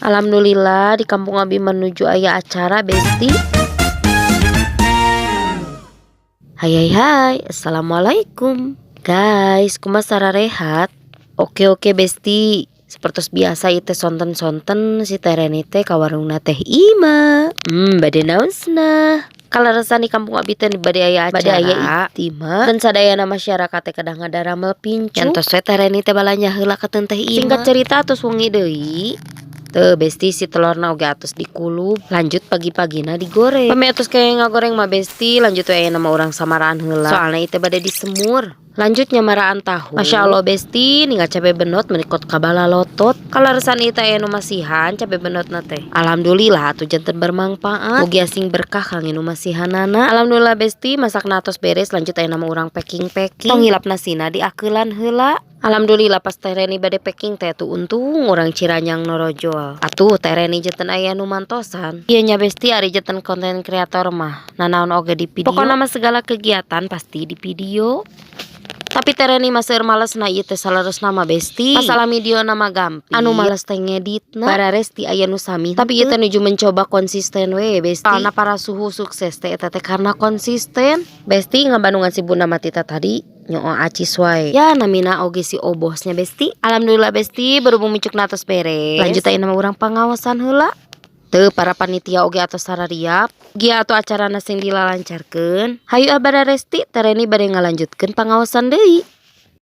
Alhamdulillah di kampung abi menuju aya acara, Besti. Hai hai hai, assalamualaikum guys, kumaha sararehat? Oke oke, Besti. Seperti biasa itu sonten-sonten si Teh Reni teh ka warungna Teh Ima. Bade naon cenah? Kaleresan di kampung abi teh bade aya acara, bade aya ijtima dan sadayana masyarakat teh kedah ngadaramel pincu. Entos we Teh Reni teh balanja heula ka Teh Ima. Singkat cerita, tos wengi deui. Tuh, Besti, si telurna oge atos dikulub. Lanjut pagi-pagina digoreng. Pami atos kayak ngagoreng mah, Besti, lanjut we nama urang samaraan heula. Soalnya itu bade disemur. Lanjut nyamaraan tahu. Masya Allah, Besti, ninggal cabe benot menikot kabala lotot. Kaleresan itu aya nu masihan cabe benotna teh. Alhamdulillah atuh janten bermanfaat. Mugi sing berkah kangge nu masihanana. Alhamdulillah, Besti, masak atos beres, lanjut aya nama urang packing-packing. Tong hilap nasina diakeulan heula. Alhamdulillah pas Teh Reni bade packing teh tuh untung urang Ciranyang norojol. Atuh Teh Reni janten aya nu mantosan. Ieu nya, Besti, ari janten konten kreator mah nanaon oge di video. Pokokna mah segala kegiatan pasti di video. Tapi Teh Reni mah seueur malesna ieu teh saleresna mah, Besti. Masalah video nama gampang. Anu males teh ngeditna. Bararesti aya nu sami. Tapi ieu teh nuju mencoba konsisten we, Besti. Soalna para suhu sukses teh eta teh karena konsisten. Besti, ngabandungan si Bunda Matita tadi nyoo acis wae. Ya namina oge si obosnya, Besti. Alhamdulillah, Besti, berhubung micukna atos beres. Lanjut aya nama urang pangaosan heula. Teu para panitia oge atos sarariap. Gia atuh acarana sing dilalancarkeun. Hayu ah, Resti, Teh Reni bade ngalanjutkeun pangaosan deui.